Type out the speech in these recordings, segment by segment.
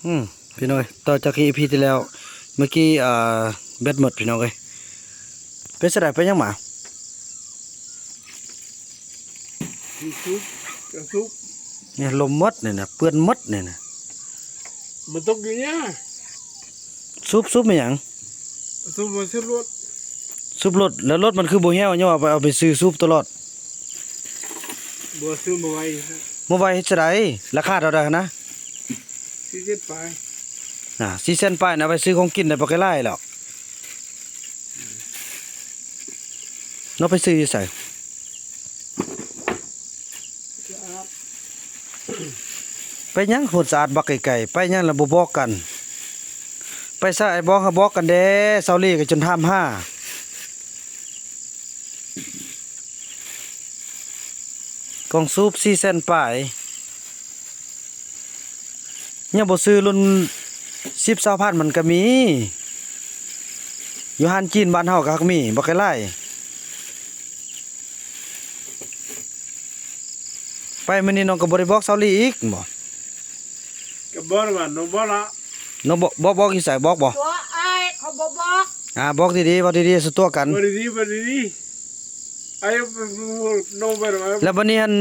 ອືມ ພີ່ນ້ອງເອີຍ ຕໍ່ຈາກ ອີພີ ທີ່ແລ້ວ ເມື່ອກີ້ ເອີ ແບັດໝົດ ພີ່ນ້ອງເອີຍ. ເປັນຈັ່ງໃດ ເປັນຫຍັງໝາ? ມັນຊຸບ ກະຊຸບ ນີ້ລົມໝົດນີ້ນະ ເປື້ອນໝົດນີ້ນະ ມັນຕົກຢູ່ນີ້ ຊຸບ ຊຸບແມ່ນຫຍັງ? ຊຸບ ມັນຊຸບລົດ ຊຸບລົດ ແລ້ວລົດມັນຄືບໍ່ແຫ້ວ ຍ້ອນວ່າໄປເອົາໄປຊື້ຊຸບຕະຫຼອດ. ບໍ່ ຊື້ມາໄວ້ ມາໄວ້ເຮັດຈັ່ງໃດ? ລາຄາເທົ່າໃດຫັ້ນນະ? ສີ່ແສນປາຍ ອ່າ ສີ່ແສນປາຍນະ ໄປຊື້ຂອງກິນໄດ້ບໍ່ໄກຫຼາຍແລ້ວເນາະ. ໄປຊື້ຢູ່ໃສ? ໄປຫຍັງໂພນສະອາດບັກໄກໆ ໄປຫຍັງລະບໍ່ບອກກັນ? ໄປໃສອ້າຍບອກ ຫາບອກກັນແດ່ ຊາວລີກໍຈົນຖາມຫາ. ກ່ອງສູບສີ່ແສນປາຍ ຍັງບໍ່ຊື້ ລຸ້ນສິບ ຊາວພັນມັນກໍມີ ຢູ່ຮ້ານຈີນບ້ານເຮົາກໍຮັກມີ ບັກໄກຫຼາຍ. ໄປມື້ນີ້ນ້ອງກໍບໍ່ໄດ້ບອກຊາວລີອີກບໍ? ກໍບອກວ່ານ້ອງບອກລະ ນ້ອງບອກ ບອກ ບອກຢູ່ໃສ? ບອກບໍ? ຕົວອ້າຍເຂົາບໍ່ບອກ. ອ່າ ບອກດີໆ ເວົ້າດີໆ ສະຕົວະກັນ ເວົ້າດີໆ ເວົ້າດີໆ ອ້າຍ ນ້ອງໄປແລ້ວ ແລ້ວບັດນີ້ຫັ້ນ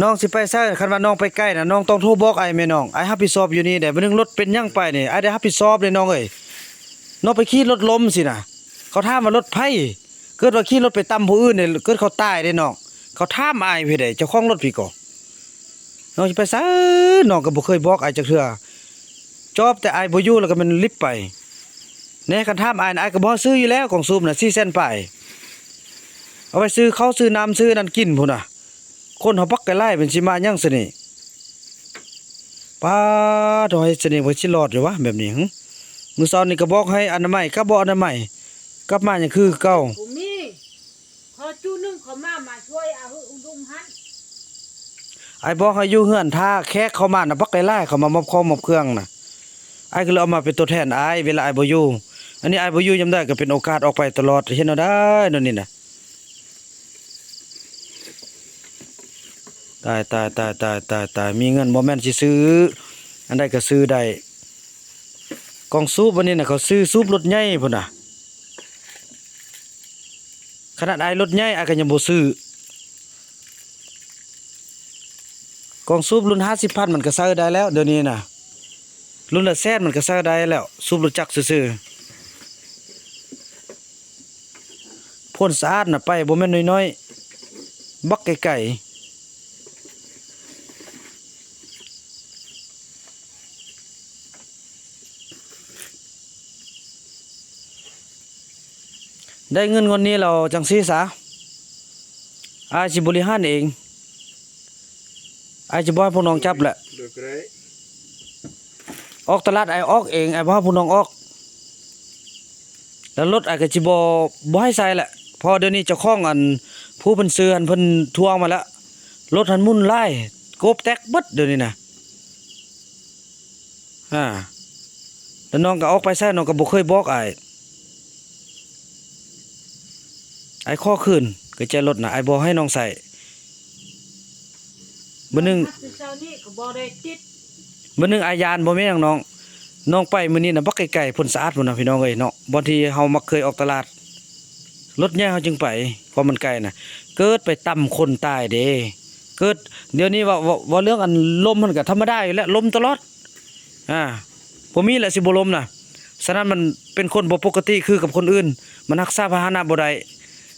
ນ້ອງຊິໄປໃສ? ຄັນວ່ານ້ອງໄປໄກນະ ນ້ອງຕ້ອງໂທບອກອ້າຍແມ່ນ້ອງ ອ້າຍຮັບຜິດຊອບຢູ່ນີ້ເດ້. ບາດໜຶ່ງລົດເປັນຫຍັງໄປນີ້ ອ້າຍໄດ້ຮັບຜິດຊອບເດ້ນ້ອງເອີຍ. ນ້ອງໄປຂີ່ລົດລົ້ມຊີ້ນະ ເຂົາຖາມວ່າລົດໃຜ? ເກີດວ່າຂີ່ລົດໄປຕຳຜູ້ອື່ນເດ້ ເກີດເຂົາຕາຍເດ້ນ້ອງ. ເຂົາຖາມອ້າຍພີ້ເດ້ ເຈົ້າຂອງລົດພີ້ກໍ. ນ້ອງຊິໄປໃສ? ນ້ອງກໍບໍ່ເຄີຍບອກອ້າຍຈັກເທື່ອ ຈອບແຕ່ອ້າຍບໍ່ຢູ່ແລ້ວກໍແມ່ນລິບໄປແນ່. ຄັນຖາມອ້າຍນະ ອ້າຍກໍບໍ່ຊື້ຢູ່ແລ້ວ ກ່ອງສູບນະ ສີ່ແສນປາຍ ເອົາໄປຊື້ເຂົ້າຊື້ນ້ຳ ຊື້ອັນນັ້ນກິນພຸ້ນນະ. ຄົນເຮົາບັກໄກຫຼາຍ ມັນຊິມາຫຍັງຊະນີ້? ປາດໂທ້ ເຮັດຊະນີ້ ມັນຊິລອດຢູ່ຫວາແບບນີ້? ຫຶ ມື້ເຊົ້ານີ້ກໍບອກໃຫ້ອະນາໄມ ກັບບໍ່ອະນາໄມ ກັບມາຍັງຄືເກົ່າ. ບໍ່ມີ ຂໍຈູໜຶ່ງເຂົາມາ ມາຊ່ວຍເອົາອຸດົມຫັ້ນ. ອ້າຍບອກໃຫ້ຢູ່ເຮືອນຖ້າແຂກເຂົາມານະ ບັກໄກຫຼາຍ ເຂົາມາມອບຂອງມອບເຄື່ອງນະ. ອ້າຍກໍເລີຍເອົາມາເປັນຕົວແທນອ້າຍ ເວລາອ້າຍບໍ່ຢູ່. ອັນນີ້ອ້າຍບໍ່ຢູ່ຍາມໃດກໍເປັນໂອກາດອອກໄປຕະຫຼອດ ເຮັດແນວໃດແນວນີ້ນະ. ຕາຍ ຕາຍ ຕາຍ ຕາຍ ຕາຍ ຕາຍ ມີເງິນບໍ່ແມ່ນຊິຊື້ ອັນໃດກໍຊື້ໄດ້. ກ່ອງສູບອັນນີ້ນະ ເຂົາຊື້ສູບລົດໃຫຍ່ພຸ້ນນະ. ຂະໜາດອ້າຍລົດໃຫຍ່ ອ້າຍກໍຍັງບໍ່ຊື້. ກ່ອງສູບລຸ້ນຫ້າສິບພັນມັນກໍໃຊ້ໄດ້ແລ້ວ ດຽວນີ້ນະ ລຸ້ນລະແສນມັນກໍໃຊ້ໄດ້ແລ້ວ ສູບລົດຈັກຊື່ໆ. ຜົນສະອາດນະ ໄປບໍ່ແມ່ນນ້ອຍໆ ບັກໄກໆ. ໄດ້ເງິນງວດນີ້ແລ້ວຈັ່ງຊີ້ຊະ ອ້າຍຊິບໍລິຫານເອງ ອ້າຍຊິບໍ່ໃຫ້ພວກນ້ອງຈັບແຫຼະ. ໂດຍກໍໄດ້ ອອກຕະຫຼາດອ້າຍອອກເອງ ອ້າຍບໍ່ໃຫ້ພວກນ້ອງອອກ. ແລ້ວລົດອ້າຍກໍຊິບໍ່ ບໍ່ໃຫ້ໃຊ້ແຫຼະ ເພາະວ່າດຽວນີ້ເຈົ້າຂອງອັນ ຜູ້ເພິ່ນຊື້ຫັ້ນເພິ່ນທວງມາແລ້ວ. ລົດຫັ້ນໝຸ່ນຫຼາຍ ໂກບແຕກເບິດດຽວນີ້ນະ. ອາ ແລ້ວນ້ອງກໍອອກໄປໃສ ນ້ອງກໍບໍ່ເຄີຍບອກອ້າຍ. ອ້າຍຂໍຄືນ ກະແຈລົດນະ ອ້າຍບໍ່ໃຫ້ນ້ອງໃຊ້. ມື້ໜຶ່ງ ແຕ່ເຊົ້ານີ້ກໍບໍ່ໄດ້ຕິດ ມື້ໜຶ່ງອ້າຍຢ້ານ ບໍ່ແມ່ນຫຍັງນ້ອງ. ນ້ອງໄປມື້ນີ້ນະ ບັກໄກໆ ພົ້ນສະອາດພຸ້ນນະ ພີ່ນ້ອງເອີຍເນາະ ບ່ອນທີ່ເຮົາມັກເຄີຍອອກຕະຫຼາດ ລົດໃຫຍ່ເຮົາຈຶ່ງໄປ ເພາະມັນໄກນະ. ເກີດໄປຕຳຄົນຕາຍເດ້ ເກີດ ດຽວນີ້ເວົ້າ ເວົ້າ ເວົ້າເລື່ອງອັນລົມຫັ້ນກະທຳມະດາຢູ່ແລ້ວ ລົມຕະຫຼອດ. ອາ ບໍ່ມີແຫຼະຊິບໍ່ລົມນະ. ສະນັ້ນມັນເປັນຄົນບໍ່ປົກກະຕິຄືກັບຄົນອື່ນ ມັນຮັກສາພາຫະນະບໍ່ໄດ້.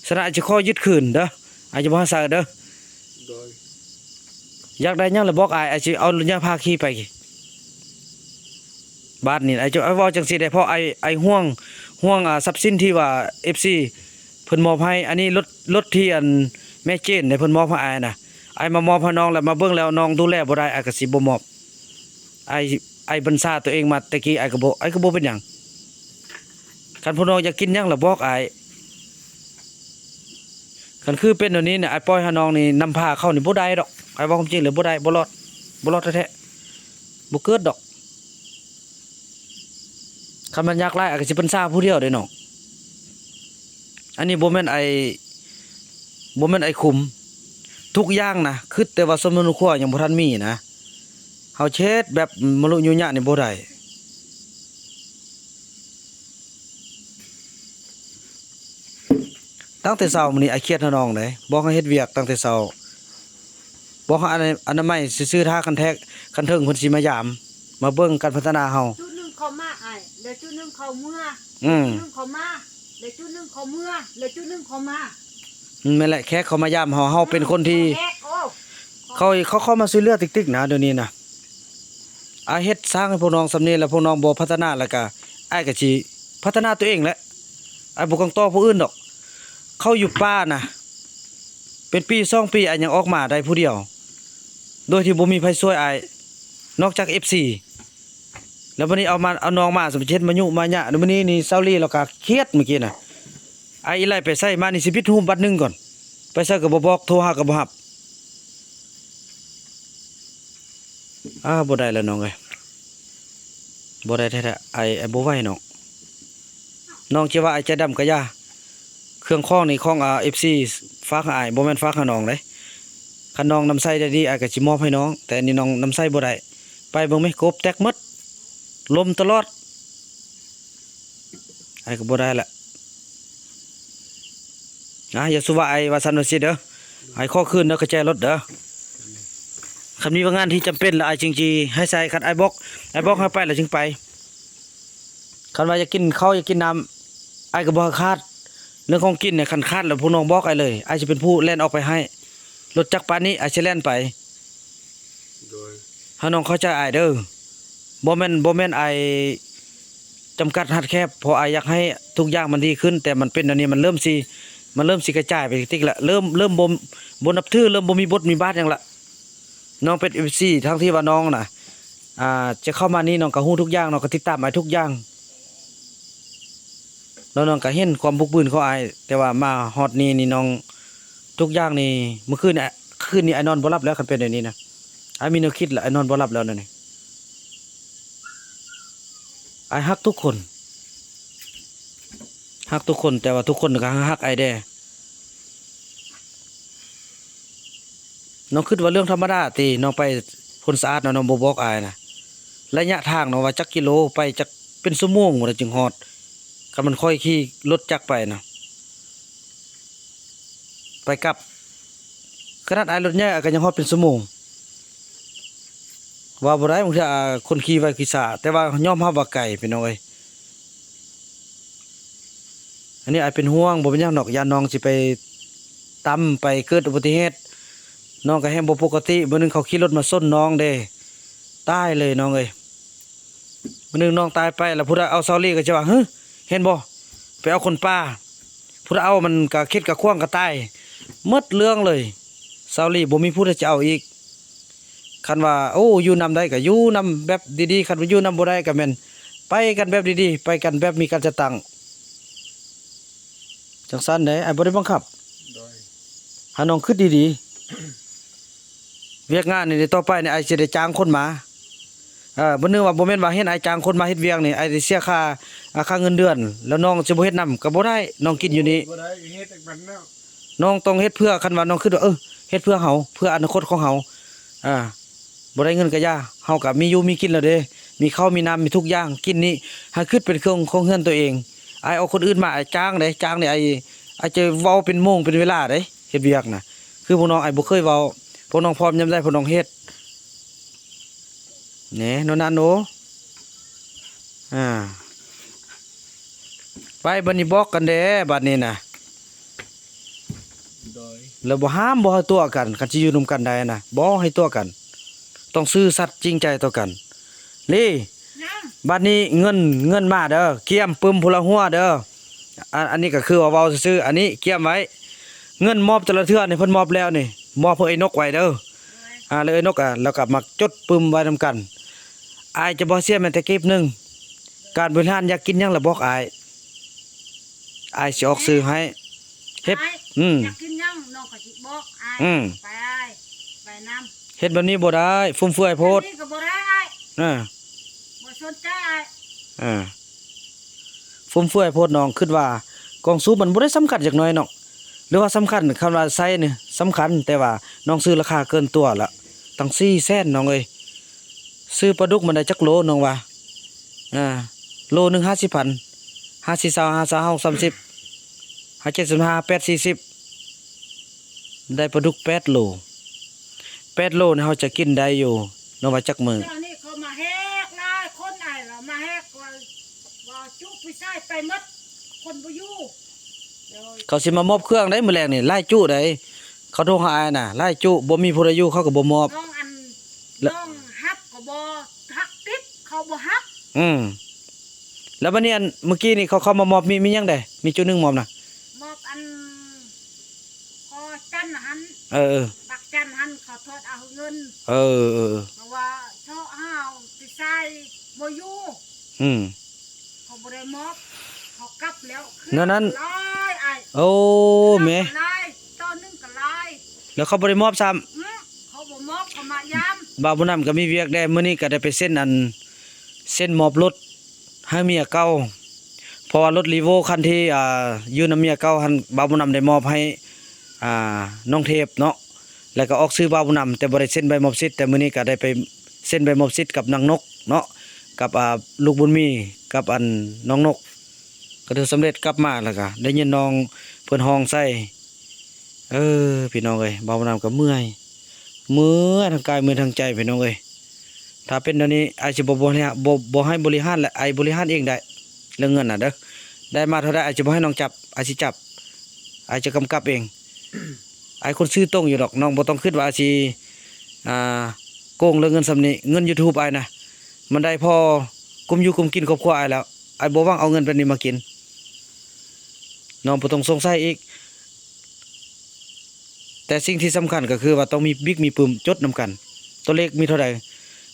ສະນັ້ນອ້າຍຈະຂໍຍຶດຄືນເດີ ອ້າຍຈະບໍ່ໃຫ້ໃຊ້ເດີ. ໂດຍ ຢາກໄດ້ຫຍັງລະບອກອ້າຍ ອ້າຍຊິເອົາລົດໃຫຍ່ພາຂີ່ໄປ. ບາດນີ້ອ້າຍຈະເວົ້າຈັ່ງຊີ້ໄດ້ ເພາະອ້າຍ ອ້າຍຫ່ວງ ຫ່ວງ ອາ ຊັບສິນທີ່ວ່າ ເອັຟຊີ ເພິ່ນມອບໃຫ້. ອັນນີ້ລົດ ລົດທີ່ອັນແມ່ເຈນເດ້ ເພິ່ນມອບໃຫ້ອ້າຍນະ. ອ້າຍມາມອບໃຫ້ນ້ອງແລ້ວ ມາເບິ່ງແລ້ວນ້ອງດູແລບໍ່ໄດ້ ອ້າຍກໍຊິບໍ່ມອບ. ອ້າຍ ອ້າຍບັນຊາຕົວເອງມາແຕ່ກີ້ ອ້າຍກໍບໍ່ ອ້າຍກໍບໍ່ເປັນຫຍັງ. ຄັນພວກນ້ອງຢາກກິນຫຍັງລະບອກອ້າຍ. ຄັນຄືເປັນແນວນີ້ນະ ອ້າຍປ່ອຍໃຫ້ນ້ອງນີ້ນຳພາເຂົ້ານີ້ບໍ່ໄດ້ດອກ. ອ້າຍເວົ້າຄວາມຈິງເລີຍ ບໍ່ໄດ້ ບໍ່ລອດ ບໍ່ລອດແທ້ໆ ບໍ່ເກີດດອກ. ຄັນມັນຢາກຫຼາຍ ອ້າຍກໍຊິບັນຊາຜູ້ດຽວເດ້ນ້ອງ. ອັນນີ້ບໍ່ແມ່ນອ້າຍ ບໍ່ແມ່ນອ້າຍຄຸມ. ທຸກຢ່າງນະ ຄິດແຕ່ວ່າສົມເໜືອຄົວຍັງບໍ່ທັນມີນະ. ເຮົ ເຮົາຊິເຮັດແບບມະລຸຍຸຍະນີ້ບໍ່ໄດ້. ຕັ້ງແຕ່ເຊົ້າມື້ນີ້ອ້າຍຄຽດຫານ້ອງເດ້ ບອກໃຫ້ເຮັດວຽກຕັ້ງແຕ່ເຊົ້າ ບອກໃຫ້ອະນາ ອະນາໄມຊື່ໆ ຖ້າຄັນແທກ ຄັນເຖິງເພິ່ນຊິມາຢາມ ມາເບິ່ງການພັດທະນາເຮົາ. ຈຸດໜຶ່ງເຂົ້າມາອ້າຍ ແລ້ວຈຸດໜຶ່ງເຂົ້າເມືອ ອືມ ຈຸດໜຶ່ງເຂົ້າມາ ແລ້ວຈຸດໜຶ່ງເຂົ້າເມືອ ແລ້ວຈຸດໜຶ່ງເຂົ້າມາ. ອືມ ແມ່ນແຫຼະ ແຂກເຂົ້າມາຢາມເຮົາ ເຮົາເປັນຄົນທີ່ ເຂົາ ເຂົາເຂົ້າມາຊ່ວຍເຫຼືອຕິກໆ ນະ ດຽວນີ້ນະ. ອ້າຍເຮັດສ້າງໃຫ້ພວກນ້ອງສ່ຳນີ້ ແລ້ວພວກນ້ອງບໍ່ພັດທະນາ ແລ້ວກະອ້າຍກະຊິພັດທະນາຕົວເອງແຫຼະ. ອ້າຍບໍ່ການຕໍ່ຜູ້ອື່ນດອກ. ເຂົາຢູ່ປ່ານະ ເປັນປີສອງປີ ອ້າຍຍັງອອກມາໄດ້ຜູ້ດຽວ ໂດຍທີ່ບໍ່ມີໃຜຊ່ວຍອ້າຍ ນອກຈາກເອັຟຊີ. ແລ້ວບັດນີ້ເອົາມາ ເອົານ້ອງມາ ສຳເພັດມາຍຸມາຍະ ແລ້ວມື້ນີ້ນີ້ ຊາວລີລາວກະຄຽດມື້ກີ້ນະ. ອ້າຍອີ່ໄລໄປໃສມານີ້ ຊິປິດຮູບບັດໜຶ່ງກ່ອນ ໄປໃສກະບໍ່ບອກ ໂທຫາກະບໍ່ຮັບ. ອາ ບໍ່ໄດ້ແລ້ວນ້ອງເອີຍ ບໍ່ໄດ້ແທ້ໆ ອ້າຍ ອ້າຍບໍ່ໄຫວນ້ອງ. ນ້ອງຈະວ່າອ້າຍໃຈດຳກະຢ່າ ເຄື່ອງຂອງນີ້ຂອງ ອາ ເອັຟຊີຝາກໃຫ້ອ້າຍ ບໍ່ແມ່ນຝາກຫານ້ອງເດ້. ຄັນນ້ອງນຳໃຊ້ໄດ້ດີ ອ້າຍກະຊິມອບໃຫ້ນ້ອງ ແຕ່ອັນນີ້ນ້ອງນຳໃຊ້ບໍ່ໄດ້. ໄປເບິ່ງແມະ ກົບແຕກໝົດ ລົມຕະຫຼອດ. ອ້າຍກະບໍ່ໄດ້ລະ. ອາ ຢ່າສູ່ວ່າອ້າຍວ່າຊັ້ນວ່າຊີ້ເດີ ອ້າຍຂໍຄືນເດີ ກະແຈລົດເດີ. ຄັນມີວຽກງານທີ່ຈຳເປັນລະ ອ້າຍຈຶ່ງຊິໃຫ້ໃຊ້. ຄັນອ້າຍບອກ ອ້າຍບອກໃຫ້ໄປລະຈຶ່ງໄປ. ຄັນວ່າຢາກກິນເຂົ້າຢາກກິນນ້ຳ ອ້າຍກະບໍ່ໃຫ້ຂາດ. ເລື່ອງຂອງກິນນີ້ ຄັນຂາດລະພວກນ້ອງບອກອ້າຍເລີຍ ອ້າຍຊິເປັນຜູ້ແລ່ນອອກໄປໃຫ້. ລົດຈັກປານນີ້ ອ້າຍຊິແລ່ນໄປ. ໂດຍ ໃຫ້ນ້ອງເຂົ້າໃຈອ້າຍເດີ. ບໍ່ແມ່ນ ບໍ່ແມ່ນອ້າຍຈຳກັດຮັດແຄບ ເພາະອ້າຍຢາກໃຫ້ທຸກຢ່າງມັນດີຂຶ້ນ ແຕ່ມັນເປັນແນວນີ້ ມັນເລີ່ມຊິ ມັນເລີ່ມຊິກະຈາຍໄປຕິກໆ ລະ ເລີ່ມ ເລີ່ມບໍ່ ບໍ່ນັບຖື ເລີ່ມບໍ່ມີບົດມີບາດຫຍັງລະ. ນ້ອງເປັນເອັຟຊີ ທັງທີ່ວ່ານ້ອງນະ ອາ ຈະເຂົ້າມານີ້ ນ້ອງກະຮູ້ທຸກຢ່າງ ນ້ອງກະຕິດຕາມອ້າຍທຸກຢ່າງ ແລ້ວນ້ອງກະເຫັນຄວາມບຸກບືນຂອງອ້າຍ. ແຕ່ວ່າມາຮອດນີ້ນີ້ນ້ອງ ທຸກຢ່າງນີ້ ມື້ຄືນນີ້ ຄືນນີ້ອ້າຍນອນບໍ່ຫຼັບແລ້ວ ຄັນເປັນແນວນີ້ນະ. ອ້າຍມີແນວຄິດລະ ອ້າຍນອນບໍ່ຫຼັບແລ້ວແນວນີ້. ອ້າຍຮັກທຸກຄົນ ຮັກທຸກຄົນ ແຕ່ວ່າທຸກຄົນກະຮັກອ້າຍແດ່. ນ້ອງຄິດວ່າເລື່ອງທຳມະດາຕິ ນ້ອງໄປໂພນສະອາດນະ ນ້ອງບໍ່ບອກອ້າຍນະ. ໄລຍະທາງນ້ອງວ່າຈັກກິໂລ ໄປຈັກເປັນຊົ່ວໂມງພຸ້ນລະຈຶ່ງຮອດ. ຄັນແມ່ນຂ້ອຍຂີ່ລົດຈັກໄປນະ ໄປກັບ ຂະໜາດອ້າຍລົດໃຫຍ່ອ້າຍກະຍັງຮອດເປັນຊົ່ວໂມງ. ເວົ້າບໍ່ໄດ້ ບາງເທື່ອ ອາ ຄົນຂີ່ໄວຂີ່ຊ້າ ແຕ່ວ່າຍອມຮັບວ່າໄກ ພີ່ນ້ອງເອີຍ. ອັນນີ້ອ້າຍເປັນຫ່ວງ ບໍ່ເປັນຫຍັງດອກ ຢ້ານນ້ອງຊິໄປຕຳ ໄປເກີດອຸບັດຕິເຫດ. ນ້ອງກະແຮງບໍ່ປົກກະຕິ ມື້ໜຶ່ງເຂົາຂີ່ລົດມາຊົນນ້ອງເດ້ ຕາຍເລີຍນ້ອງເອີຍ. ມື້ໜຶ່ງນ້ອງຕາຍໄປ ລະຜູ້ໃດເອົາຊາວລີກະຈະວ່າ ຫຶ ເຫັນບໍ່ ໄປເອົາຄົນປ່າ. ຜູ້ໃດເອົາມັນກະເຂັດກະຂວາງກະຕາຍ ໝົດເລື່ອງເລີຍ. ຊາວລີບໍ່ມີຜູ້ໃດຈະເອົາອີກ. ຄັນວ່າ ໂອ້ ຢູ່ນຳໄດ້ກະຢູ່ນຳແບບດີໆ ຄັນວ່າຢູ່ນຳບໍ່ໄດ້ກະແມ່ນໄປກັນແບບດີໆ ໄປກັນແບບມີການຈັດຕັ້ງ. ຈັ່ງຊັ້ນເດ້ ອ້າຍບໍ່ໄດ້ບັງຄັບ. ໂດຍ ໃຫ້ນ້ອງຄິດດີໆ ວຽກງານນີ້ຕໍ່ໄປນີ້ ອ້າຍຊິໄດ້ຈ້າງຄົນມາ. ເອີ ບໍ່ນຶກວ່າ ບໍ່ແມ່ນວ່າເຫັນອ້າຍຈ້າງຄົນມາເຮັດວຽກນີ້ ອ້າຍໄດ້ເສຍຄ່າ ອາ ຄ່າເງິນເດືອນ ແລ້ວນ້ອງຊິບໍ່ເຮັດນຳກະບໍ່ໄດ້. ນ້ອງກິນຢູ່ນີ້ ບໍ່ໄດ້ ເຮັດໃຫ້ມັນເນາະ. ນ້ອງຕ້ອງເຮັດເພື່ອ ຄັນວ່ານ້ອງຄິດວ່າ ເອີ ເຮັດເພື່ອເຮົາ ເພື່ອອະນາຄົດຂອງເຮົາ ອາ ບໍ່ໄດ້ເງິນກະຢ່າ ເຮົາກະມີຢູ່ມີກິນແລ້ວເດ້ ມີເຂົ້າມີນ້ຳ ມີທຸກຢ່າງ. ກິນນີ້ໃຫ້ຄິດເປັນເຄື່ອງຂອງເຮືອນໂຕເອງ. ອ້າຍເອົາຄົນອື່ນມາ ອ້າຍຈ້າງເດ້ ຈ້າງນີ້ ອ້າຍ ອ້າຍຈະເວົ້າເປັນໂມງເປັນເວລາເດ້ ເຮັດວຽກນະ. ຄືພວກນ້ອງ ອ້າຍບໍ່ເຄີຍເວົ້າ ພວກນ້ອງພ້ອມຍາມໃດພວກນ້ອງເຮັດ. ແນ່ ໂນນາໂນ ອາ ໄປ ບັດນີ້ບອກກັນແດ່ ບັດນີ້ນະ. ໂດຍ ແລ້ວບໍ່ຫ້າມ ບໍ່ໃຫ້ຕົວະກັນ ຄັນຊິຢູ່ນຳກັນໄດ້ນະ ບໍ່ໃຫ້ຕົວະກັນ ຕ້ອງຊື່ສັດຈິງໃຈຕໍ່ກັນ. ລີ ຍັງ ບັດນີ້ເງິນ ເງິນມາເດີ ກຽມປຶ້ມຜູ້ລະຫົວເດີ. ອາ ອັນນີ້ກະຄືວ່າເວົ້າຊື່ໆ ອັນນີ້ກຽມໄວ້ ເງິນມອບແຕ່ລະເທື່ອນີ້ ເພິ່ນມອບແລ້ວນີ້ ມອບໃຫ້ເອື້ອຍນົກໄວ້ເດີ. ອາ ແລ້ວເອື້ອຍນົກ ອາ ລາວກະມາຈົດປຶ້ມໄວ້ນຳກັນ. ອ້າຍຈະບໍ່ເສຍແມ້ແຕ່ກີບໜຶ່ງ. ການບໍລິຫານ ຢາກກິນຫຍັງລະບອກອ້າຍ ອ້າຍຊິອອກຊື່ໃຫ້. ເຮັດ ອ້າຍ ອືມ ຢາກກິນຫຍັງນ້ອງກະຊິບອກອ້າຍ. ອືມ ໄປອ້າຍ ໄປນຳ. ເຮັດແບບນີ້ບໍ່ໄດ້ ຟຸມເຟືອຍໂພດ. ແບບນີ້ກະບໍ່ໄດ້ອ້າຍ. ເອີ ບໍ່ສົນໃຈອ້າຍ. ເອີ ຟຸມເຟືອຍໂພດ ນ້ອງຄິດວ່າກອງສູບມັນບໍ່ໄດ້ສຳຄັນຈັກໜ້ອຍເນາະ ຫຼືວ່າສຳຄັນ ຄັນວ່າໃຊ້ນີ້ສຳຄັນ ແຕ່ວ່ານ້ອງຊື້ລາຄາເກີນຕົວລະ ຕັ້ງສີ່ແສນ ນ້ອງເອີຍ. ຊື້ປາດຸກມັນໄດ້ຈັກໂລນ້ອງວ່າ? ອ່າ ໂລໜຶ່ງຫ້າສິບພັນ ຫ້າສີ່ຊາວ ຫ້າຊາວຫ້າ ຫົກສາມສິບ ຫ້າເຈັດສິບຫ້າ ແປດສີ່ສິບ ໄດ້ປາດຸກແປດໂລ. ແປດໂລນີ້ເຮົາຈະກິນໄດ້ຢູ່ ນ້ອງວ່າຈັກມື້? ເຈົ້ານີ້ເຂົາມາແຮກຫຼາຍຄົນ ອ້າຍລະມາແຮກວ່າ ວ່າຈຸຜູ້ຊາຍໄປໝົດ ຄົນບໍ່ຢູ່. ໂດຍ ເຂົາຊິມາມອບເຄື່ອງໄດ໋ ມື້ແລງນີ້ ຫຼາຍຈຸໄດ໋. ເຂົາໂທຫາອ້າຍນະ ຫຼາຍຈຸ ບໍ່ມີຜູ້ໃດຢູ່ ເຂົາກໍບໍ່ມອບ. ນ້ອງອັນ ແລະ ນ້ອງຮັບກໍບໍ່ຮັບຕິດ ເຂົາບໍ່ຮັບ. ອືມ ແລ້ວບັດນີ້ ອັນ ມື້ກີ້ນີ້ເຂົາເຂົ້າມາມອບ ມີ ມີຫຍັງແດ່? ມີຈຸໜຶ່ງມອບນະ ມອບອັນ ພໍຈັນຫັ້ນ. ເອີ ເອີ ບັກຈັນຫັ້ນ ເຂົາທອດເອົາເງິນ. ເອີ ເອີ ເອີ ເພາະວ່າເຊາະຫາວຕິໄຊບໍ່ຢູ່. ອືມ ເຂົາບໍ່ໄດ້ມອບ ເຂົາກັບແລ້ວ. ແນວນັ້ນ ຫຼາຍອ້າຍ. ໂອ້ ແມ່ ຫຼາຍ ຕໍ່ໜຶ່ງກໍຫຼາຍ ແລ້ວເຂົາບໍ່ໄດ້ມອບຊ້ຳ. ອືມ ເຂົາບໍ່ມອບ ເຂົາມາຢາມ. ບ່າວບຸນນຳກໍມີວຽກແດ່ ມື້ນີ້ກໍໄດ້ໄປເຊັນ ອັນ ເຊັນມອບລົດໃຫ້ເມຍເກົ່າ ເພາະວ່າລົດ Revo ຄັນທີ່ ອ່າ ຢູ່ນຳເມຍເກົ່າຫັ້ນ ບ່າວບຸນນຳໄດ້ມອບໃຫ້ ອ່າ ນ້ອງເທບເນາະ ແລ້ວກໍອອກຊື່ບ່າວບຸນນຳ ແຕ່ບໍ່ໄດ້ເຊັນໃບມອບສິດ. ແຕ່ມື້ນີ້ກໍໄດ້ໄປເຊັນໃບມອບສິດກັບນາງນົກເນາະ ກັບ ອ່າ ລູກບຸນມີ ກັບ ອັນ ນ້ອງນົກ ກໍຖືສຳເລັດ. ກັບມາແລ້ວກໍໄດ້ຍິນນ້ອງເພິ່ນຮ້ອງໃສ່. ເອີ ພີ່ນ້ອງເອີຍ ບ່າວບຸນນຳກໍເມື່ອຍ ເມື່ອຍທັງກາຍເມື່ອຍທັງໃຈ ພີ່ນ້ອງເອີຍ. ຖ້າເປັນແນວນີ້ ອ້າຍຊິບໍ່ ບໍ່ ບໍ່ ບໍ່ໃຫ້ບໍລິຫານແຫຼະ ອ້າຍບໍລິຫານເອງໄດ້ ເລື່ອງເງິນນະເດີ. ໄດ້ມາເທົ່າໃດ ອ້າຍຊິບໍ່ໃຫ້ນ້ອງຈັບ ອ້າຍຊິຈັບ ອ້າຍຈະກຳກັບເອງ. ອ້າຍຄົນຊື່ຕົງຢູ່ດອກ ນ້ອງບໍ່ຕ້ອງຄິດວ່າອ້າຍຊິ ອ່າ ໂກງເລື່ອງເງິນສ່ຳນີ້. ເງິນ YouTube ອ້າຍນະ ມັນໄດ້ພໍກຸມຢູ່ກຸມກິນຄອບຄົວອ້າຍແລ້ວ. ອ້າຍບໍ່ຫວັງເອົາເງິນແບບນີ້ມາກິນ ນ້ອງບໍ່ຕ້ອງສົງໄສອີກ. ແຕ່ສິ່ງທີ່ສຳຄັນກໍຄືວ່າຕ້ອງມີບິກມີປຶ້ມ ຈົດນຳກັນ ຕົວເລກມີເທົ່າໃດ.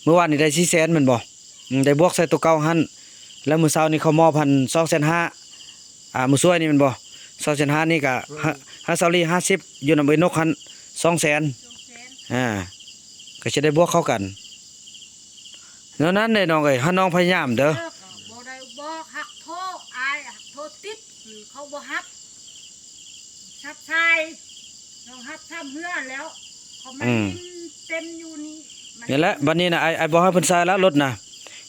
ມື້ວານນີ້ໄດ້ສີ່ແສນແມ່ນບໍ່? ອືມ ໄດ້ບວກໃສ່ຕົວເກົ່າຫັ້ນ ແລ້ວມື້ເຊົ້ານີ້ເຂົາມອບຫັ້ນສອງແສນຫ້າ. ອ່າ ມື້ຊ່ວຍນີ້ແມ່ນບໍ່? ສອງແສນຫ້ານີ້ກະ ອືມ ໃຫ້ ໃຫ້ຊາວລີຫ້າສິບ ຢູ່ນຳເອື້ອຍນົກຫັ້ນສອງແສນ. ສອງແສນ ອ່າ ກໍຊິໄດ້ບວກເຂົ້າກັນ. ແນວນັ້ນເດ້ນ້ອງເອີຍ ຖ້ານ້ອງພະຍາຍາມເດີ. ເອີ ກໍບໍ່ໄດ້ບອກ ຮັກໂທອ້າຍ ຮັກໂທຕິດ ເຂົາບໍ່ຮັບ ຊັບຊາຍ ນ້ອງຮັບຊ້ຳເມືອແລ້ວ ເຂົາມາ ອືມ ກິນເຕັມຢູ່ນີ້. ນີ້ແຫຼະ ບັດນີ້ນະ ອ້າຍ ອ້າຍບອກໃຫ້ເພິ່ນໃສ່ລະລົດນະ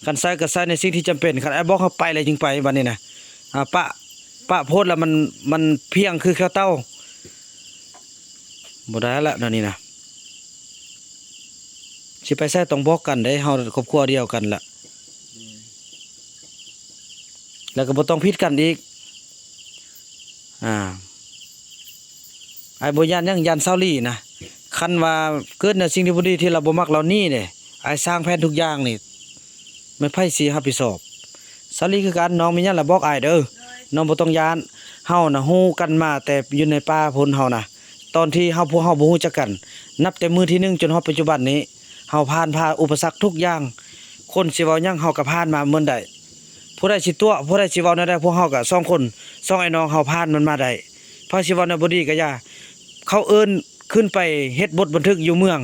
ຄັນໃສ່ກໍໃສ່ໃນສິ່ງທີ່ຈຳເປັນ ຄັນອ້າຍບອກໃຫ້ໄປແລ້ວຈຶ່ງໄປ. ບັດນີ້ນະ ອ່າ ປະ ປະໂພດລະ ມັນ ມັນພຽງຄືແຂ້ວເຕົ່າ. ບໍ່ໄດ້ລະແນວນີ້ນະ ຊິໄປໃສຕ້ອງບອກກັນເດ້ ເຮົາຄອບຄົວດຽວກັນລະ ແລ້ວກໍບໍ່ຕ້ອງຜິດກັນອີກ. ອ່າ ອ້າຍບໍ່ຢ້ານຫຍັງ ຢ້ານຊາວລີນະ. ຄັນວ່າເກີດແນວສິ່ງທີ່ບໍ່ດີ ທີ່ລາວບໍ່ມັກ ລາວໜີເດ້ ອ້າຍສ້າງແຜນທຸກຢ່າງນີ້ ແມ່ນໃຜຊິຮັບຜິດຊອບ? ຊາວລີຄືກັນ ນ້ອງມີຫຍັງລະບອກອ້າຍເດີ ນ້ອງບໍ່ຕ້ອງຢ້ານ. ເຮົານະຮູ້ກັນມາແຕ່ຢູ່ໃນປ່າພຸ້ນ ເຮົານະ ຕອນທີ່ເຮົາ ພວກເຮົາບໍ່ຮູ້ຈັກກັນ ນັບແຕ່ມື້ທີໜຶ່ງຈົນຮອດປັດຈຸບັນນີ້ ເຮົາຜ່ານຜ່າອຸປະສັກທຸກຢ່າງ. ຄົນຊິເວົ້າຫຍັງເຮົາກໍຜ່ານມາໝົດໄດ້. ຜູ້ໃດຊິຕົວະ ຜູ້ໃດຊິເວົ້າແນວໃດ ພວກເຮົາກໍສອງຄົນ ສອງອ້າຍນ້ອງເຮົາຜ່ານມັນມາໄດ້. ໃຜຊິເວົ້າແນວບໍ່ດີກໍຢ່າ ເຂົາເອີ້ນຂຶ້ນໄປເຮັດບົດບັນທຶກຢູ່ເມືອງ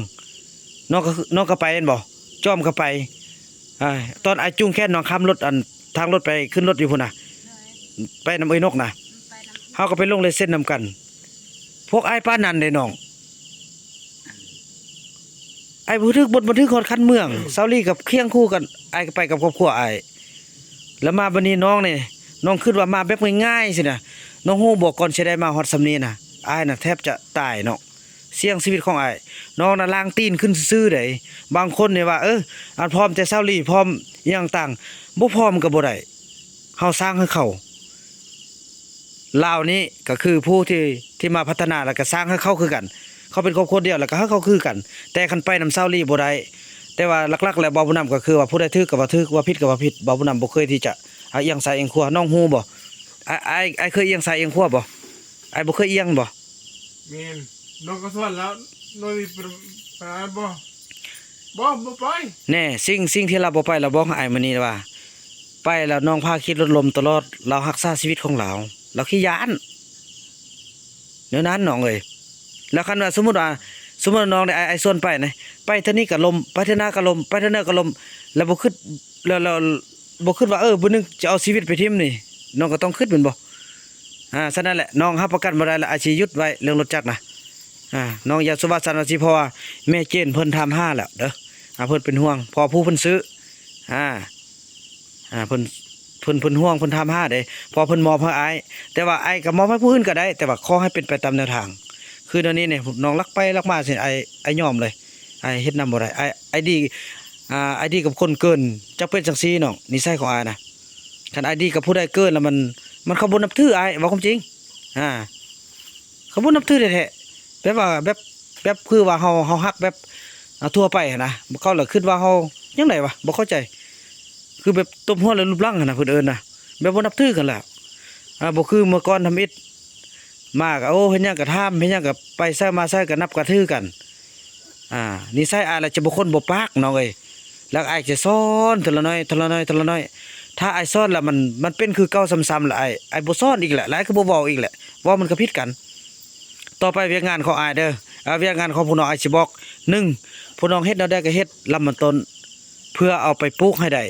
ນ້ອງກໍ ນ້ອງກໍໄປແມ່ນບໍ່? ຈອມກໍໄປ. ອ່າ ຕອນອ້າຍຈູງແຂນນ້ອງຂ້າມລົດ ອັນ ທາງລົດໄປ ຂຶ້ນລົດຢູ່ພຸ້ນນະ ໄປນຳເອື້ອຍນົກນະ ເຮົາກໍໄປລົງລາຍເຊັນນຳກັນ. ພວກອ້າຍປານນັ້ນເດ້ນ້ອງ ອ້າຍບໍ່ຖືກບົດບັນທຶກຮອດຂັ້ນເມືອງ. ຊາວລີກັບຄຽງຄູ່ກັນ ອ້າຍກໍໄປກັບຄອບຄົວອ້າຍ ແລ້ວມາບັດນີ້ນ້ອງນີ້ ນ້ອງຄິດວ່າມາແບບງ່າຍໆຊີ້ນະ. ນ້ອງຮູ້ບໍ່ ກ່ອນຊິໄດ້ມາຮອດສ່ຳນີ້ນະ ອ້າຍນະແທບຈະຕາຍເນາະ. ສ່ຽງຊີວິດຂອງອ້າຍ ນ້ອງນະລ້າງຕີນຂຶ້ນຊື່ໆໃດ໋. ບາງຄົນນີ້ວ່າ ເອີ ອັນ ພ້ອມແຕ່ຊາວລີ ພ້ອມອີ່ຫຍັງຕ່າງ ບໍ່ພ້ອມກໍບໍ່ໄດ້ ເຮົາສ້າງໃຫ້ເຂົາ. ລາວນີ້ກໍຄືຜູ້ທີ່ ທີ່ມາພັດທະນາ ແລ້ວກໍສ້າງໃຫ້ເຂົາຄືກັນ. ເຂົາເປັນຄອບຄົວດຽວ ແລ້ວກໍໃຫ້ເຂົາຄືກັນ. ແຕ່ຄັນໄປນຳຊາວລີບໍ່ໄດ້. ແຕ່ວ່າຫຼັກໆແລ້ວ ບ່າວບຸນນຳກໍຄືວ່າ ຜູ້ໃດຖືກກໍວ່າຖືກ ວ່າຜິດກໍວ່າຜິດ. ບ່າວບຸນນຳບໍ່ເຄີຍທີ່ຈະ ອາ ອຽງຊ້າຍອຽງຂວາ. ນ້ອງຮູ້ບໍ່? ອ້າຍ ອ້າຍ ອ້າຍເຄີຍອຽງຊ້າຍອຽງຂວາບໍ່? ອ້າຍບໍ່ເຄີຍອຽງບໍ່? ແມ່ນ ນ້ອງກໍສອນແລ້ວ ນ້ອງຊິໄປ ໄປບໍ່? ບໍ່ ບໍ່ໄປ. ແນ່ ສິ່ງ ສິ່ງທີ່ລາວບໍ່ໄປ ລາວບອກໃຫ້ອ້າຍມື້ນີ້ວ່າ ໄປແລ້ວນ້ອງພາຂີ່ລົດລົ້ມຕະຫຼອດ ລາວຮັກສາຊີວິດຂອງລາວ ລາວຂີ້ຢ້ານ ແນວນັ້ນນ້ອງເອີຍ. ແລ້ວຄັນວ່າສົມມຸດວ່າ ສົມມຸດວ່ານ້ອງໄດ້ ອ້າຍ ອ້າຍຊວນໄປນະ ໄປເທື່ອນີ້ກໍລົ້ມ ໄປເທື່ອໜ້າກໍລົ້ມ ໄປເທື່ອໜ້າກໍລົ້ມ ແລ້ວບໍ່ຄິດ ແລ້ວ ແລ້ວບໍ່ຄິດວ່າ ເອີ ມື້ໜຶ່ງຈະເອົາຊີວິດໄປຖິ້ມນີ້ ນ້ອງກໍຕ້ອງຄິດແມ່ນບໍ່? ອ່າ ສະນັ້ນແຫຼະ ນ້ອງຮັບປະກັນບໍ່ໄດ້ລະ ອາດຊິຢຸດໄວ້ເລື່ອງລົດຈັກນະ. ອ່າ ນ້ອງຢ່າສຸວາສັນວ່າຊິ ເພາະວ່າແມ່ເຈນເພິ່ນຖາມຫາແລ້ວເດີ. ອ່າ ເພິ່ນເປັນຫ່ວງ ເພາະຜູ້ເພິ່ນຊື້ ອ່າ ອ່າ ເພິ່ນ ເພິ່ນ ເພິ່ນຫ່ວງ ເພິ່ນຖາມຫາເດ້ ເພາະເພິ່ນມອບໃຫ້ອ້າຍ ແຕ່ວ່າອ້າຍກໍມອບໃຫ້ຜູ້ອື່ນກໍໄດ້ ແຕ່ວ່າຂໍໃຫ້ເປັນໄປຕາມແນວທາງ ຄືດຽວນີ້ນີ້ ນ້ອງລັກໄປລັກມາຊີ້ ອ້າຍ ອ້າຍຍອມເລີຍ ອ້າຍເຮັດນຳບໍ່ໄດ້ ອ້າຍ ອ້າຍດີ ອ່າ ອ້າຍດີກັບຄົນເກີນ ຈັກເປັນຈັ່ງຊີ້ນ້ອງ ນິໄສຂອງອ້າຍນະ ຄັນອ້າຍດີກັບຜູ້ໃດເກີນແລ້ວມັນ ມັນ ເຂົາບໍ່ນັບຖືອ້າຍ ເວົ້າຄວາມຈິງ ອ່າ ເຂົາບໍ່ນັບຖືແທ້ໆ ແບບວ່າ ແບບ ແບບຄືວ່າເຮົາ ເຮົາຮັກແບບ ອ່າ ທົ່ວໄປຫັ້ນນະ ເຂົາລະຄິດວ່າເຮົາຈັ່ງໃດວະ ບໍ່ເຂົ້າໃຈ ຄືແບບຕົບຫົວແລ້ວລູບຫຼັງຫັ້ນນະ ເພິ່ນເອີ້ນນະ ແບບບໍ່ນັບຖືກັນແລ້ວ ອ່າ ບໍ່ຄືເມື່ອກ່ອນທຳອິດ ມາກໍ ໂອ້ ເຮັດຫຍັງກໍຖາມ ເຮັດຫຍັງກໍໄປໃສມາໃສກໍນັບກໍຖືກັນ ອ່າ ນິໄສອ້າຍລະຈະບໍ່ຄົນບໍ່ປາກນ້ອງເອີຍ ແລ້ວອ້າຍຈະສອນເທື່ອລະໜ້ອຍ ເທື່ອລະໜ້ອຍ ເທື່ອລະໜ້ອຍ ຖ້າອ້າຍສອນລະມັນ ມັນເປັນຄືເກົ່າຊ້ຳໆລະ ອ້າຍ ອ້າຍບໍ່ສອນອີກແຫຼະ ແລ້ວອ້າຍກໍບໍ່ເວົ້າອີກແຫຼະ ເວົ້າມັນກໍຜິດກັນ. ຕໍ່ໄປວຽກງານຂອງອ້າຍເດີ ອ່າ ວຽກງານຂອງພວກນ້ອງ ອ້າຍຊິບອກ ໜຶ່ງ ພວກນ້ອງເຮັດແນວໃດກໍເຮັດ ລຳມັນຕົ້ນ ເພື່ອເອົາໄປປູກໃຫ້ໄດ້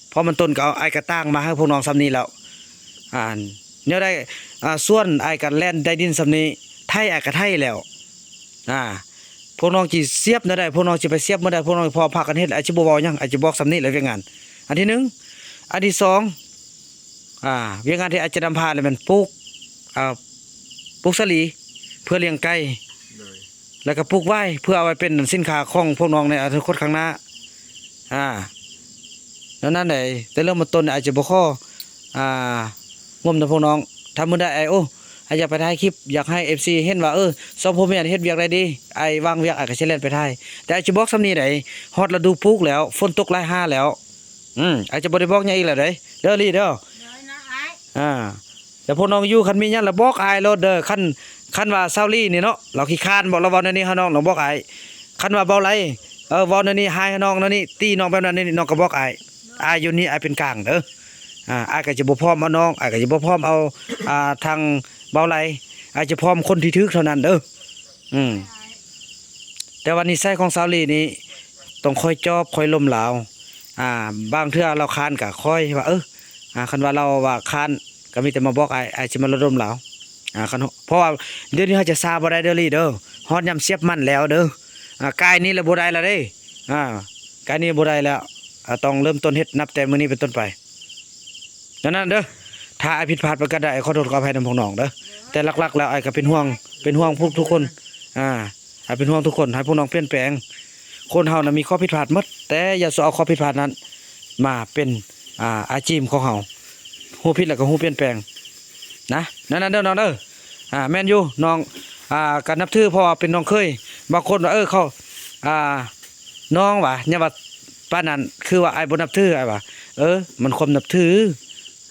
ເພາະມັນຕົ້ນກໍເອົາ ອ້າຍກໍຕ່າງມາໃຫ້ພວກນ້ອງສ່ຳນີ້ແລ້ວ ອ່າ ແນວໃດ ອ່າ ສວນອ້າຍກໍແລ່ນໄດ້ດິນສ່ຳນີ້ ໄຖອ້າຍກໍໄຖແລ້ວ ອ່າ ພວກນ້ອງຊິສຽບແນວໃດ ພວກນ້ອງຊິໄປສຽບມື້ໃດ ພວກນ້ອງພໍພາກັນເຮັດ ອ້າຍຊິບໍ່ເວົ້າຫຍັງ ອ້າຍຊິບອກສ່ຳນີ້ແຫຼະວຽກງານ ອັນທີໜຶ່ງ ອັນທີສອງ ອ່າ ວຽກງານທີ່ອາດຈະນຳພາແລ້ວແມ່ນປູກ ອ່າ ປູກສາລີເພື່ອລ້ຽງໄກ່ ໂດຍ ແລ້ວກໍປູກຫວາຍເພື່ອເອົາໄວ້ເປັນສິນຄ້າຂອງພວກນ້ອງໃນອະນາຄົດຂ້າງໜ້າ ອ່າ ແນວນັ້ນໃດ ແຕ່ເລື່ອງມັນຕົ້ນອາດຈະບໍ່ຂໍ ອ່າ ຮ່ວມນຳພວກນ້ອງ ຖ້າມື້ໃດອ້າຍ ໂອ້ ອ້າຍຢາກໄປຖ່າຍຄລິບ ຢາກໃຫ້ເອັຟຊີເຫັນວ່າ ເອີ ສອງຜົວເມຍເຮັດວຽກໄດ້ດີ ອ້າຍວ່າງວຽກ ອ້າຍກໍຊິແລ່ນໄປຖ່າຍ ແຕ່ອ້າຍຈະບອກສ່ຳນີ້ໃດ ຮອດລະດູປູກແລ້ວ ຝົນຕົກຫຼາຍຫາແລ້ວ ອືມ ອ້າຍຈະບໍ່ໄດ້ບອກຫຍັງອີກແລ້ວເດ້ ເດີລີເດີ ເດີນະອ້າຍ ອ່າ ແລ້ວພວກນ້ອງຢູ່ ຄັນມີຫຍັງລະບອກອ້າຍໂລດເດີ ຄັນ ຄັນວ່າຊາວລີນີ້ເນາະ ລາວຂີ້ຄ້ານບໍ ລາວເວົ້າແນວນີ້ຫານ້ອງ ນ້ອງບອກອ້າຍ ຄັນວ່າເບົາໄລ ເອີ ເວົ້າແນວນີ້ຮ້າຍໃຫ້ນ້ອງແນວນີ້ ຕີນ້ອງແບບນັ້ນແນວນີ້ ນ້ອງກໍບອກອ້າຍ ອ້າຍຢູ່ນີ້ ອ້າຍເປັນກາງເດີ ອ່າ ອ້າຍກໍຈະບໍ່ພ້ອມເອົານ້ອງ ອ້າຍກໍຈະບໍ່ພ້ອມເອົາ ອ່າ ທາງເບົາໄລ ອ້າຍຈະພ້ອມຄົນທີ່ຖືກເທົ່ານັ້ນເດີ. ອືມ ແຕ່ວ່ານິໄສຂອງສາວລີນີ້ຕ້ອງຄ່ອຍຈອບຄ່ອຍລົມລາວ ອ່າ ບາງເທື່ອລາວຄ້ານກະຄ່ອຍວ່າ ເອີ ອ່າ ຄັນວ່າລາວວ່າຄ້ານ ກໍມີແຕ່ມາບອກອ້າຍ ອ້າຍຊິມາລົມລາວ ອ່າ ຄັນ ເພາະວ່າດຽວນີ້ເຮົາຈະຊ້າບໍ່ໄດ້ເດີລີເດີ ຮອດຍາມສຽບມັນແລ້ວເດີ ອ່າ ກາຍນີ້ລະບໍ່ໄດ້ລະເດ້ ອ່າ ກາຍນີ້ບໍ່ໄດ້ແລ້ວ ອ່າ ຕ້ອງເລີ່ມຕົ້ນເຮັດນັບແຕ່ມື້ນີ້ເປັນຕົ້ນໄປ. ນັ້ນໆເດີ ຖ້າອ້າຍຜິດພາດປະການໃດ ອ້າຍຂໍໂທດຂໍອະໄພນຳພວກນ້ອງເດີ ແຕ່ຫຼັກໆແລ້ວອ້າຍກໍເປັນຫ່ວງ ເປັນຫ່ວງພວກທຸກຄົນ ອ່າ ອ້າຍເປັນຫ່ວງທຸກຄົນ ໃຫ້ພວກນ້ອງປ່ຽນແປງ ຄົນເຮົານະມີຂໍ້ຜິດພາດໝົດ ແຕ່ຢ່າສູ່ເອົາຂໍ້ຜິດພາດນັ້ນມາເປັນ ອ່າ ອາຈີບຂອງເຮົາ ຮູ້ຜິດແລ້ວກໍຮູ້ປ່ຽນແປງນະ ນັ້ນໆເດີນ້ອງເດີ ອ່າ ແມ່ນຢູ່ນ້ອງ ອ່າ ກໍນັບຖື ເພາະວ່າເປັນນ້ອງເຂີຍ ບາງຄົນວ່າ ເອີ ເຂົາ ອ່າ ນ້ອງຫວາ ຢ່າວ່າປານນັ້ນ ຄືວ່າອ້າຍບໍ່ນັບຖື ອ້າຍວ່າ ເອີ ມັນຄວາມນັບຖື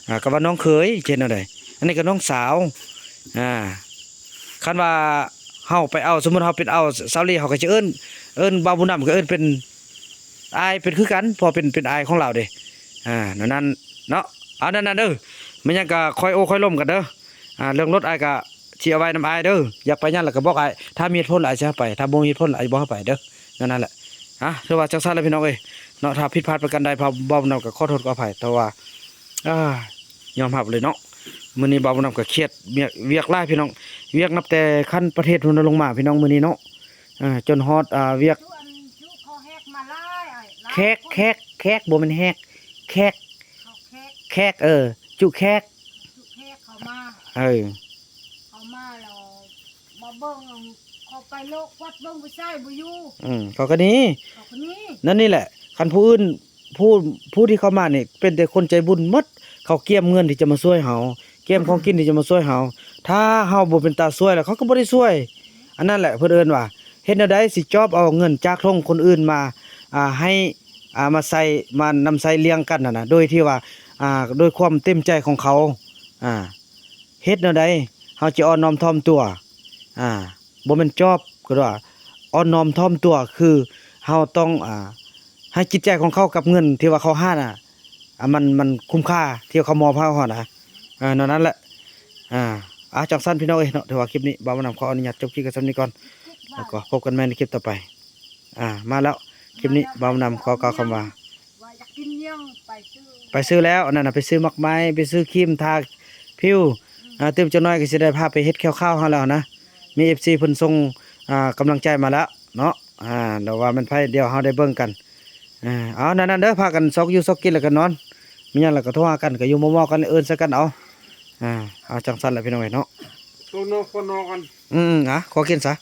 ອ່າ ກໍວ່ານ້ອງເຂີຍ ຈະເຮັດແນວໃດ ອັນນີ້ກໍນ້ອງສາວ ອ່າ ຄັນວ່າເຮົາໄປເອົາ ສົມມຸດເຮົາເປັນເອົາສາວລີ ເຮົາກໍຈະເອີ້ນ ເອີ້ນບ່າວບຸນນຳ ກໍເອີ້ນເປັນອ້າຍ ເປັນຄືກັນ ເພາະເປັນ ເປັນອ້າຍຂອງລາວເດ້ ອ່າ ແນວນັ້ນເນາະ ເອົາ ນັ້ນໆເດີ ແມ່ນຫຍັງກໍຄ່ອຍໂອ້ຄ່ອຍລົມກັນເດີ ອ່າ ເລື່ອງລົດອ້າຍກໍຊິເອົາໄວ້ນຳອ້າຍເດີ ຢາກໄປຫຍັງລະກໍບອກອ້າຍ ຖ້າມີເຫດຜົນລະອ້າຍຊິໃຫ້ໄປ ຖ້າບໍ່ມີເຫດຜົນລະອ້າຍບໍ່ໃຫ້ໄປເດີ ແນວນັ້ນແຫຼະ ອ່າ ຖືວ່າຈັ່ງຊັ້ນລະພີ່ນ້ອງເອີຍເນາະ ຖ້າຜິດພາດປະການໃດ ບ່າວບຸນນຳກໍຂໍໂທດຂໍອະໄພ ແຕ່ວ່າ ອ່າ ຍອມຮັບເລີຍເນາະ ມື້ນີ້ບ່າວບຸນນຳກໍຄຽດ ວຽກ ວຽກຫຼາຍພີ່ນ້ອງ ວຽກນັບແຕ່ຂັ້ນປະເທດພຸ້ນລົງມາພີ່ນ້ອງ ມື້ນີ້ເນາະ ເອີ ຈົນຮອດ ອ່າ ວຽກ ຈຸອັນຈຸເຂົາແຮກມາຫຼາຍ ຫຼາຍ ແຂກ ຄົນ ແຂກ ແຂກ ບໍ່ແມ່ນແຮກ ແຂກ ເຂົາແຂກ ແຂກ ເອີ ຈຸແຂກ ຈຸແຂກເຂົາມາ ເອີ ເຂົາມາແລ້ວ ມາເບິ່ງ ເຂົາໄປເລາະກວາດເບິ່ງໄປໃສບໍ່ຢູ່ ອືມ ເຂົາກໍໜີ ເຂົາກໍໜີ ນັ້ນນີ້ແຫຼະ ຄັນຜູ້ອື່ນ ຜູ້ ຜູ້ທີ່ເຂົ້າມານີ້ເປັນແຕ່ຄົນໃຈບຸນໝົດ ເຂົາກຽມເງິນທີ່ຈະມາຊ່ວຍເຮົາ ກຽມຂອງກິນທີ່ຈະມາຊ່ວຍເຮົາ ຖ້າເຮົາບໍ່ເປັນຕາຊ່ວຍແລ້ວ ເຂົາກໍບໍ່ໄດ້ຊ່ວຍ ອັນນັ້ນແຫຼະເພິ່ນເອີ້ນວ່າ ເຮັດແນວໃດຊິຈອບເອົາເງິນຈາກຖົງຄົນອື່ນມາ ອ່າ ໃຫ້ ອ່າ ມາໃຊ້ ມານຳໃຊ້ລ້ຽງກັນຫັ້ນນະ ໂດຍທີ່ວ່າ ອ່າ ໂດຍຄວາມເຕັມໃຈຂອງເຂົາ ອ່າ ເຮັດແນວໃດເຮົາຈະອ່ອນນ້ອມຖ່ອມຕົວ ອ່າ ບໍ່ແມ່ນຈອບ ຄືວ່າອ່ອນນ້ອມຖ່ອມຕົວ ຄືເຮົາຕ້ອງ ອ່າ ໃຫ້ຈິດໃຈຂອງເຂົາກັບເງິນທີ່ວ່າເຂົາຫານະ ອ່າ ມັນ ມັນຄຸ້ມຄ່າທີ່ເຂົາມອບໃຫ້ເຮົານະ ເອີ ແນວນັ້ນແຫຼະ ອ່າ ອ່າ ຈັ່ງຊັ້ນພີ່ນ້ອງເອີຍເນາະ ຖືວ່າຄລິບນີ້ບ່າວບຸນນຳຂໍອະນຸຍາດຈົບຄລິບກັນສ່ຳນີ້ກ່ອນ ແລ້ວກໍພົບກັນໃໝ່ໃນຄລິບຕໍ່ໄປ ອ່າ ມາແລ້ວ ຄລິບນີ້ບ່າວບຸນນຳຂໍກ່າວຄຳວ່າ ວ່າຢາກກິນຫຍັງໄປຊື້ ໄປຊື້ແລ້ວ ອັນນັ້ນນະ ໄປຊື້ໝາກໄມ້ ໄປຊື້ຄຣີມທາຜິວ ອືມ ອ່າ ຕື່ມຈັກໜ້ອຍກໍຊິໄດ້ພາໄປເຮັດແຂ້ວຂາວຫັ້ນແລ້ວນະ ມີເອັຟຊີເພິ່ນສົ່ງ ອ່າ ກຳລັງໃຈມາແລ້ວເນາະ ອ່າ ແຕ່ວ່າແມ່ນໃຜ ດຽວເຮົາໄດ້ເບິ່ງກັນ ອ່າ ເອົາ ນັ້ນໆ ເດີ ພາກັນຊອກຢູ່ຊອກກິນ ແລ້ວກໍນອນ ມີຫຍັງແລ້ວກໍໂທຫາກັນ ກໍຢູ່ເໝາະໆ ກັນ ເອີ້ນໃສ່ກັນເອົາ. ອ່າ ເອົາ ຈັ່ງຊັ້ນແຫຼະ ພີ່ນ້ອງເອີຍເນາະ. ໂຕນອນ ຄົນນອນກັນ. ອືມໆ ອ່າ ຂໍກິນຊະ.